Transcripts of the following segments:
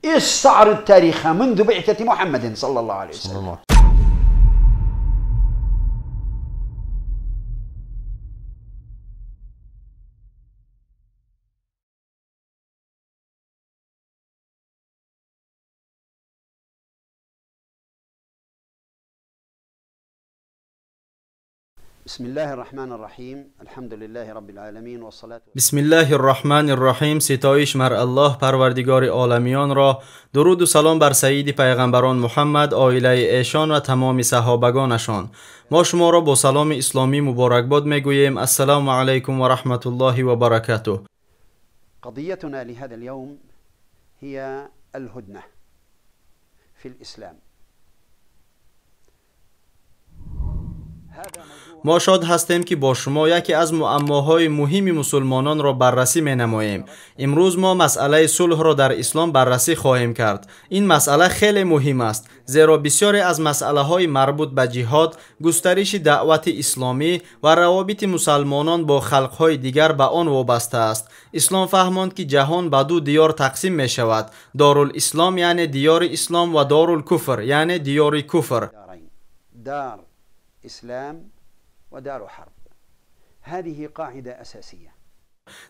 استعرض تاريخها منذ بعثة محمد صلى الله عليه وسلم. بسم الله الرحمن الرحيم الحمد لله رب العالمين والصلاة بسم الله الرحمن الرحیم. ستایش مر الله پروردگار عالمیان را، درود و سلام بر سید پیغمبران محمد، عائله ایشان و تمام صحابگانشان. ما شما را با سلام اسلامی مبارکباد میگوییم. السلام علیکم و رحمت الله و برکاته. قضيتنا لهذا اليوم هي الهدنة في الإسلام. ما شاد هستیم که با شما یکی از معماهای مهم مسلمانان را بررسی می نماییم. امروز ما مسئله صلح را در اسلام بررسی خواهیم کرد. این مسئله خیلی مهم است، زیرا بسیاری از مسئله های مربوط به جهاد، گسترش دعوت اسلامی و روابط مسلمانان با خلق های دیگر به آن وابسته است. اسلام فهماند که جهان به دو دیار تقسیم می شود: دارالاسلام یعنی دیار اسلام و دارالکفر یعنی دیار کفر. دار اسلام ودار حرب. هذه قاعدة أساسية.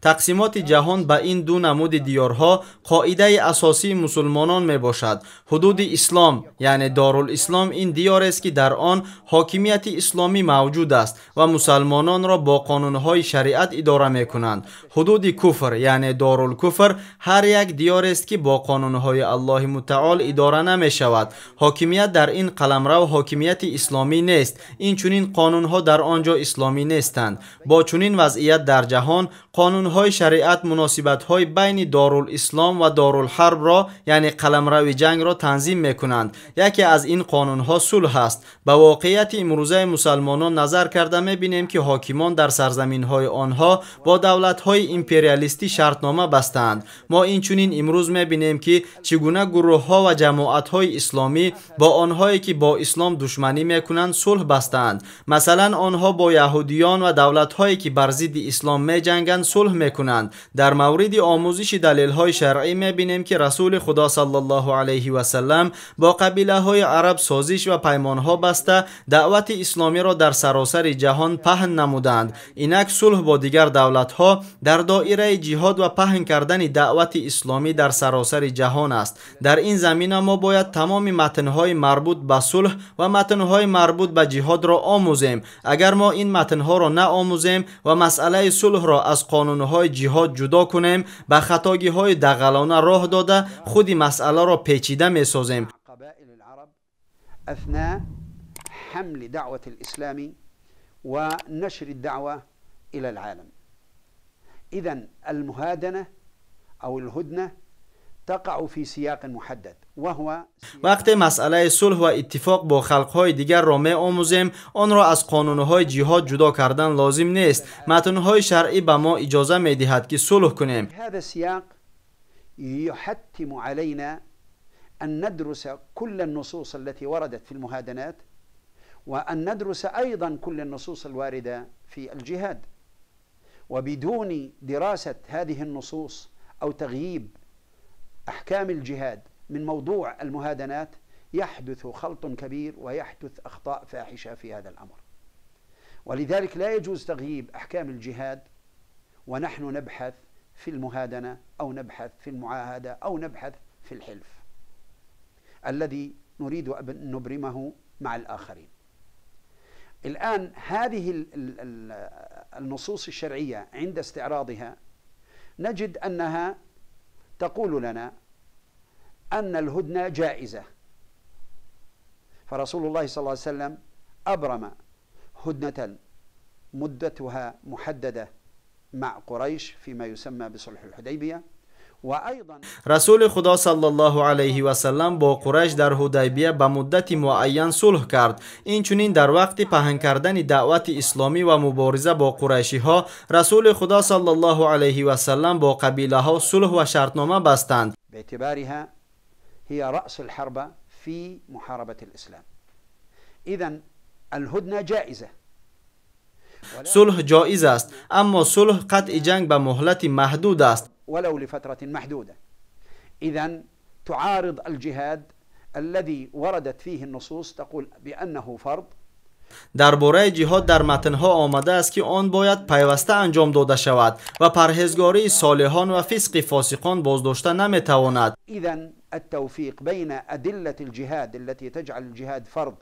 تقسیمات جهان به این دو نمود دیارها قاعده اساسی مسلمانان می باشد. حدود اسلام یعنی دارالاسلام این دیار است که در آن حاکمیت اسلامی موجود است و مسلمانان را با قانونهای شریعت اداره می کنند. حدود کفر یعنی دارالکفر هر یک دیار است که با قانونهای الله متعال اداره نمی شود. حاکمیت در این قلمرو حاکمیت اسلامی نیست. این چنین قانونها در آنجا اسلامی نیستند. با چنین وضعیت در جهان، قانونهای شریعت مناسبت‌های بین دارالاسلام و دارالحرب را یعنی قلمرو جنگ را تنظیم می‌کنند. یکی از این قانونها صلح است. به واقعیت امروزه مسلمانان نظر کرده می‌بینیم که حاکمان در سرزمین‌های آنها با دولت‌های امپریالیستی شرطنامه بستند. ما این چنین امروز می‌بینیم که چگونه گروه‌ها و جماعت‌های اسلامی با آنهایی که با اسلام دشمنی می‌کنند صلح بستند. مثلا آنها با یهودیان و دولت‌هایی که بر ضد اسلام می‌جنگند صلح میکنند. در مورد آموزش دلیل های شرعی میبینیم که رسول خدا صلی الله علیه و سلم با قبیله های عرب سازش و پیمان ها بسته دعوت اسلامی را در سراسر جهان پهن نمودند. اینک صلح با دیگر دولت ها در دایره جهاد و پهن کردن دعوت اسلامی در سراسر جهان است. در این زمینه ما باید تمام متن های مربوط به صلح و متن های مربوط به جهاد را آموزیم. اگر ما این متن ها را نآموزیم و مسئله صلح را از قانونهای جهاد جدا کنیم، به خطاگی‌های دغلانه راه داده خود مسئله را پیچیده می‌سازیم. قبائل العرب اثناء حمل دعوة الإسلام ونشر الدعوة إلى العالم. إذن المهادنة أو الهدنة تقع في سياق محدد وهو وقتی مسئله صلح و اتفاق با خلقهای دیگر را می آموزیم، آن را از قانونهای جهاد جدا کردن لازم نیست. متنهای شرعی به ما اجازه می دهد که صلح کنیم. هذا السياق يحتم علينا أن ندرس كل النصوص التي وردت في المهادنات وأن ندرس أيضا كل النصوص الواردة في الجهاد، وبدون دراسة هذه النصوص أو تغييب أحكام الجهاد من موضوع المهادنات يحدث خلط كبير ويحدث أخطاء فاحشة في هذا الأمر. ولذلك لا يجوز تغييب أحكام الجهاد ونحن نبحث في المهادنة أو نبحث في المعاهدة أو نبحث في الحلف الذي نريد أن نبرمه مع الآخرين. الآن هذه النصوص الشرعية عند استعراضها نجد أنها تقول لنا أن الهدنة جائزة، فرسول الله صلى الله عليه وسلم أبرم هدنة مدتها محددة مع قريش فيما يسمى بصلح الحديبية. رسول خدا صلی الله علیه و سلم با قریش در حدیبیه به مدت معین صلح کرد. این چنین در وقت پهن کردن دعوت اسلامی و مبارزه با قریشی ها رسول خدا صلی الله علیه و سلم با قبیله ها صلح و شرطنامه بستند. باعتبارها هي رأس الحرب في محاربة الإسلام. إذن الهدنة جائزة، Сулҳ ҷоиз аст, аммо сулҳ қатъи ҷанг ба муҳлати маҳдуд аст. ولو لفترة محدودة. إذن تعارض الجهاد الذي وردت فيه النصوص تقول بأنه فرض. Дар бораи ҷиҳод дар матнҳо омадааст, ки он бояд пайваста анҷом дода шавад ва парҳезгории солиҳон ва фисқи фосиқон боздошта наметавонад. إذن التوفيق بين أدلة الجهاد التي تجعل الجهاد فرض.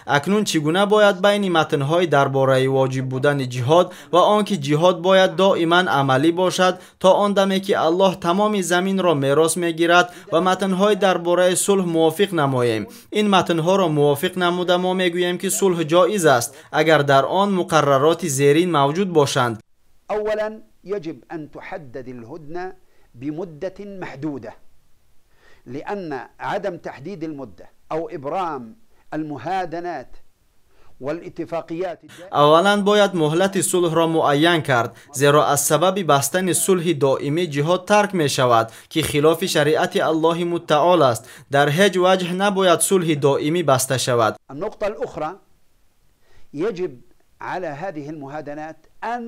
Акнун чӣ гуна бояд байни матнҳои дар бораи воҷиб будани ҷиҳод ва он ки ҷиҳод бояд доиман амалӣ бошад то он даме ки Аллоҳ тамоми заминро мерос мегирад ва матнҳои дар бораи сулҳ мувофиқ намоем? Ин матнҳоро мувофиқ намуда мо мегӯем, ки сулҳ ҷоиз аст, агар дар он муқаррароти зерин мавҷуд бошанд. أولا يجب أن تحدد الهدنة بمدة محدودة، لأن عدم تحديد المدة أو إبرام المهادنات والاتفاقيات Аввалан бояд муҳлати сулҳро муайян кард, зеро аз сабаби бастани сулҳи доимӣ ҷиҳод тарк мешавад, ки хилофи шариати Аллоҳи муттаол аст. Дар ҳеҷ ваҷҳ набояд сулҳи доимӣ баста шавад. النقطة الأخرى يجب على هذه المهادنات أن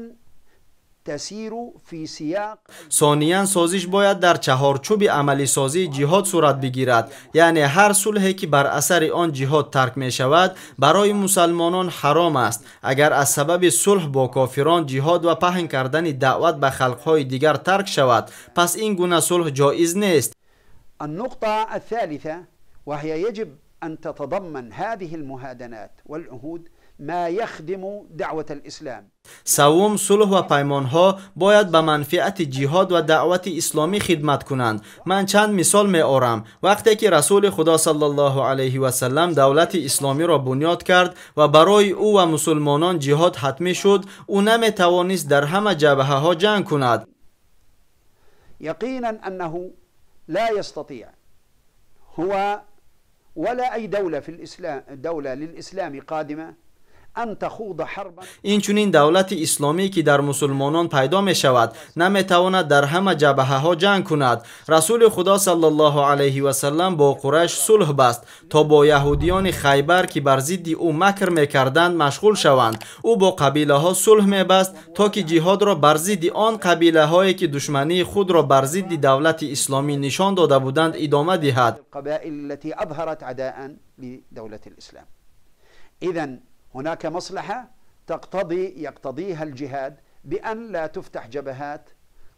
تسير في سياق Сониян, созиш бояд дар чаҳорчӯби амалисозии ҷиҳод сурат бигирад, яъне ҳар сулҳе ки бар асари он ҷиҳод тарк мешавад, барои мусалмонон ҳаром аст. Агар аз сабаби сулҳ бо кофирон ҷиҳод ва паҳн кардани даъват ба халқҳои дигар тарк шавад, пас ин гуна сулҳ ҷоиз нест. النقطة الثالثة وهي يجب أن تتضمن هذه المهادنات والعهود ما يخدم دعوة الإسلام. Саввум, сулҳ ва паймонҳо бояд ба манфиати ҷиҳод ва даъвати исломӣ хидмат кунанд. Ман чанд мисол меорам. Вақте ки Расули Худо саллаллоҳу алайҳи васаллам давлати исломиро бунёд кард ва барои ӯ ва мусулмонон ҷиҳод ҳатмӣ шуд, ӯ наметавонист дар ҳама ҷабҳаҳо ҷанг кунад. يقينا أنه لا يستطيع هو ولا أي دولة في الإسلام، دولة للإسلام قادمة، أن تخوض حربا. Инчунин давлати исломӣ, ки дар мусулмонон пайдо мешавад, наметавонад дар ҳама ҷабҳаҳо ҷанг кунад. Расули Худо саллаллоҳу алайҳи васаллам бо Қурайш сулҳ баст, то бо яҳудиёни Хайбар, ки бар зидди ӯ макр мекарданд, машғул шаванд. Ӯ бо қабилаҳо сулҳ мебаст, то ки ҷиҳодро бар зидди он қабилаҳое, ки душмании худро бар зидди давлати исломӣ нишон дода буданд, идома диҳад. القبائل التي أظهرت عداء لدولة الإسلام. إذا هناك مصلحة يقتضيها الجهاد بأن لا تفتح جبهات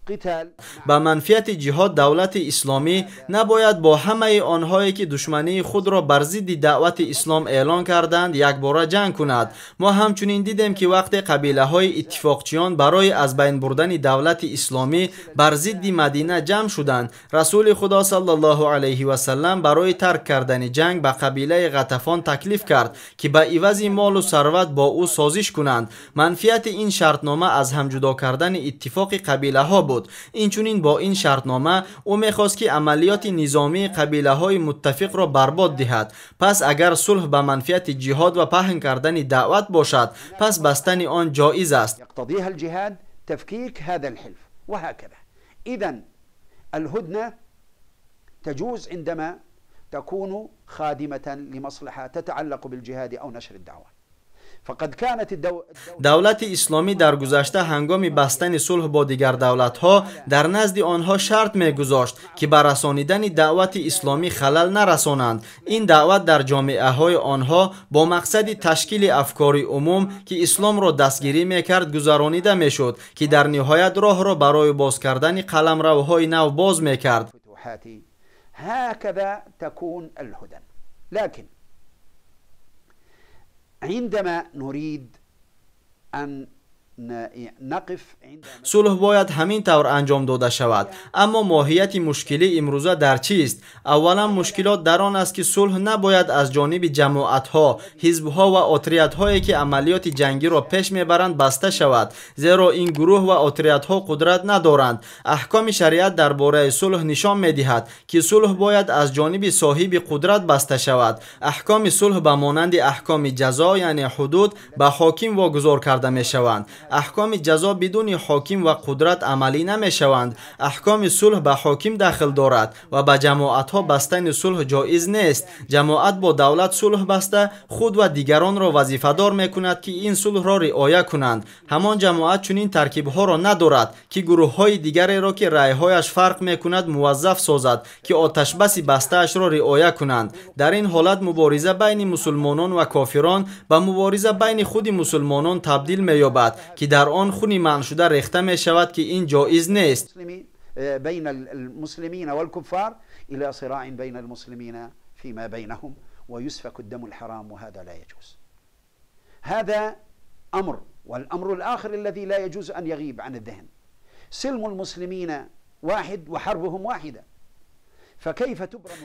قتال. Ба манфиати ҷиҳод давлати исломӣ набояд бо ҳамаи онҳое, ки душмании худро бар зидди даъвати ислом эълон карданд, якбора ҷанг кунад. Мо ҳамчунин дидем, ки вақте қабилаҳои иттифоқчиён барои аз байн бурдани давлати исломӣ бар зидди Мадина ҷамъ шуданд, Расули Худо саллаллоҳу алайҳи васаллам барои тарк кардани ҷанг ба қабилаи Ғатафон таклиф кард, ки ба ивази молу сарват бо ӯ созиш кунанд. Манфиати ин шартнома аз ҳам ҷудо кардани иттифоқи қабилаҳо буд. Инчунин бо ин шартнома ӯ мехост, ки амалиёти низомии қабилаҳои муттафиқро барбод диҳад. Пас агар сулҳ ба манфиати ҷиҳод ва паҳн кардани даъват бошад, пас бастани он ҷоиз аст. يقتضيها الجهاد تفكيك هذا الحلف وهكذا. إذا الهدنة تجوز عندما تكون خادمة لمصلحة تتعلق بالجهاد أو نشر الدعوة. فقد كانت Давлати исломӣ дар гузашта ҳангоми бастани сулҳ бо дигар давлатҳо дар назди онҳо шарт мегузошт, ки ба расонидани даъвати исломӣ халал нарасонанд. Ин даъват дар ҷомеаҳои онҳо бо мақсади ташкили афкори умум, ки исломро дастгирӣ мекард, гузаронида мешуд, ки дар ниҳоят роҳро барои боз кардани қаламравҳои нав боз мекард. الفتوحات. هكذا تكون الهدن. لكن عندما نريد أن نقف عند Сулҳ бояд ҳамин тавр анҷом дода шавад, аммо моҳияти мушкилӣ имрӯза дар чист? Аввалан, мушкилот дар он аст, ки сулҳ набояд аз ҷониби ҷамоатҳо, ҳизбҳо ва отрядҳое, ки амалиёти ҷангиро пеш мебаранд, баста шавад, зеро ин гурӯҳ ва отрядҳо қудрат надоранд. Аҳкоми шариат дар бораи сулҳ нишон медиҳад, ки сулҳ бояд аз ҷониби соҳиби қудрат баста шавад. Аҳкоми сулҳ ба монанди аҳкоми ҷазо, яъне ҳудуд, ба ҳоким вогузор карда мешаванд. Аҳкоми ҷазо бидуни ҳоким ва қудрат амалӣ намешаванд. Аҳкоми сулҳ ба ҳоким дахл дорад ва ба ҷамоатҳо бастани сулҳ ҷоиз нест. Ҷамоат бо давлат сулҳ баста худ ва дигаронро вазифадор мекунад, ки ин сулҳро риоя кунанд. Ҳамон ҷамоат чунин таркибҳоро надорад, ки гурӯҳҳои дигареро, ки раъйҳояш фарқ мекунад, муваззаф созад, ки оташбаси бастаашро риоя кунанд. Дар ин ҳолат мубориза байни мусулмонон ва кофирон ба мубориза байни худи мусулмонон табдил меёбад, ки дар он хуни манъшуда рехта мешавад, ки ин ҷоиз нест. بين المسلمين والكفار إلى صراع بين المسلمين فيما بينهم ويسفك الدم الحرام وهذا لا يجوز. هذا أمر. والأمر الآخر الذي لا يجوز أن يغيب عن الذهن، سلم المسلمين واحد وحربهم واحدة.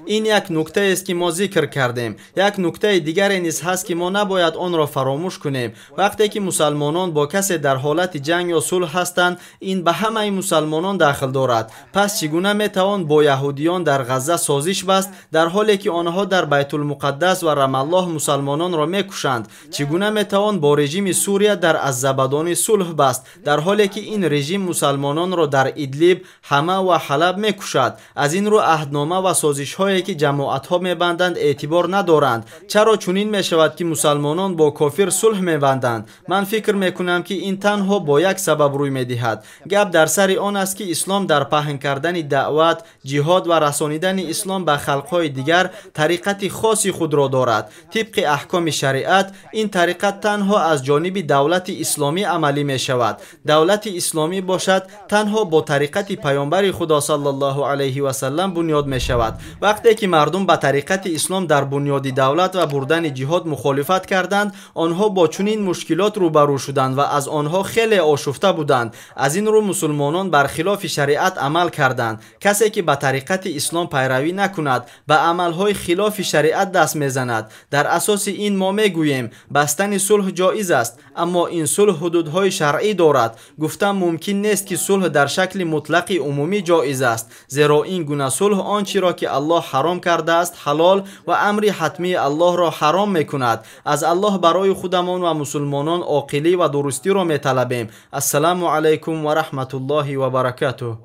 Ин як нуктаест, ки мо зикр кардем. Як нуктаи дигаре низ ҳаст, ки мо набояд онро фаромӯш кунем. Вақте ки мусалмонон бо касе дар ҳолати ҷанг ё сулҳ ҳастанд, ин ба ҳамаи мусалмонон дахл дорад. Пас чӣ гуна метавон бо яҳудиён дар Ғазза созиш баст, дар ҳоле ки онҳо дар Байтулмуқаддас ва Рамаллоҳ мусалмононро мекушанд? Чӣ гуна метавон бо режими Сурия дар Аззабадонӣ сулҳ баст, дар ҳоле ки ин режим мусалмононро дар Идлиб, Ҳама ва Ҳалаб мекушад? Аз ин рӯ аҳднома ва созишҳое, ки ҷамоатҳо мебанданд, эътибор надоранд. Чаро чунин мешавад, ки мусалмонон бо кофир сулҳ мебанданд? Ман фикр мекунам, ки ин танҳо бо як сабаб рӯй медиҳад. Гап дар сари он аст, ки ислом дар паҳн кардани даъват, ҷиҳод ва расонидани ислом ба халқҳои дигар тариқати хоси худро дорад. Тибқи аҳкоми шариат, ин тариқат танҳо аз ҷониби давлати исломӣ амалӣ мешавад. Давлати исломӣ бошад танҳо бо тариқати паёмбари Худо саллаллоҳу алайҳи васаллам бунёд мешавад. Вақте ки мардум ба тариқати ислом дар бунёди давлат ва бурдани ҷиҳод мухолифат карданд, онҳо бо чунин мушкилот рӯбарӯ шуданд ва аз онҳо хеле ошуфта буданд. Аз ин рӯ мусулмонон бар хилофи шариат амал карданд. Касе ки ба тариқати ислом пайравӣ накунад, ба амалҳои хилофи шариат даст мезанад. Дар асоси ин мо мегӯем, бастани сулҳ ҷоиз аст, аммо ин сулҳ ҳудудҳои шаръӣ дорад. Гуфтан мумкин нест, ки сулҳ дар шакли мутлақи умумӣ ҷоиз аст, зеро ин гуна сулҳ он чиро ки Аллоҳ ҳаром кардааст ҳалол ва амри ҳатмии Аллоҳро ҳаром мекунад. Аз Аллоҳ барои худамон ва мусулмонон оқилӣ ва дурустиро металабем. Ассалому алайкум ва раҳматуллоҳи ва баракатуҳ.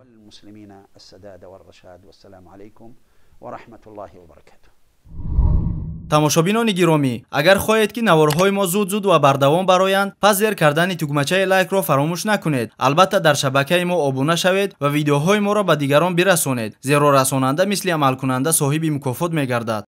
Тамошобинони гиромӣ, агар хоҳед, ки наворҳои мо зуд-зуд ва бардавом бароянд, пас зер кардани тугмачаи лайкро фаромӯш накунед. Албатта, дар шабакаи мо обуна шавед ва видеоҳои моро ба дигарон бирасонед, зеро расонанда мисли амалкунанда соҳиби мукофот мегардад.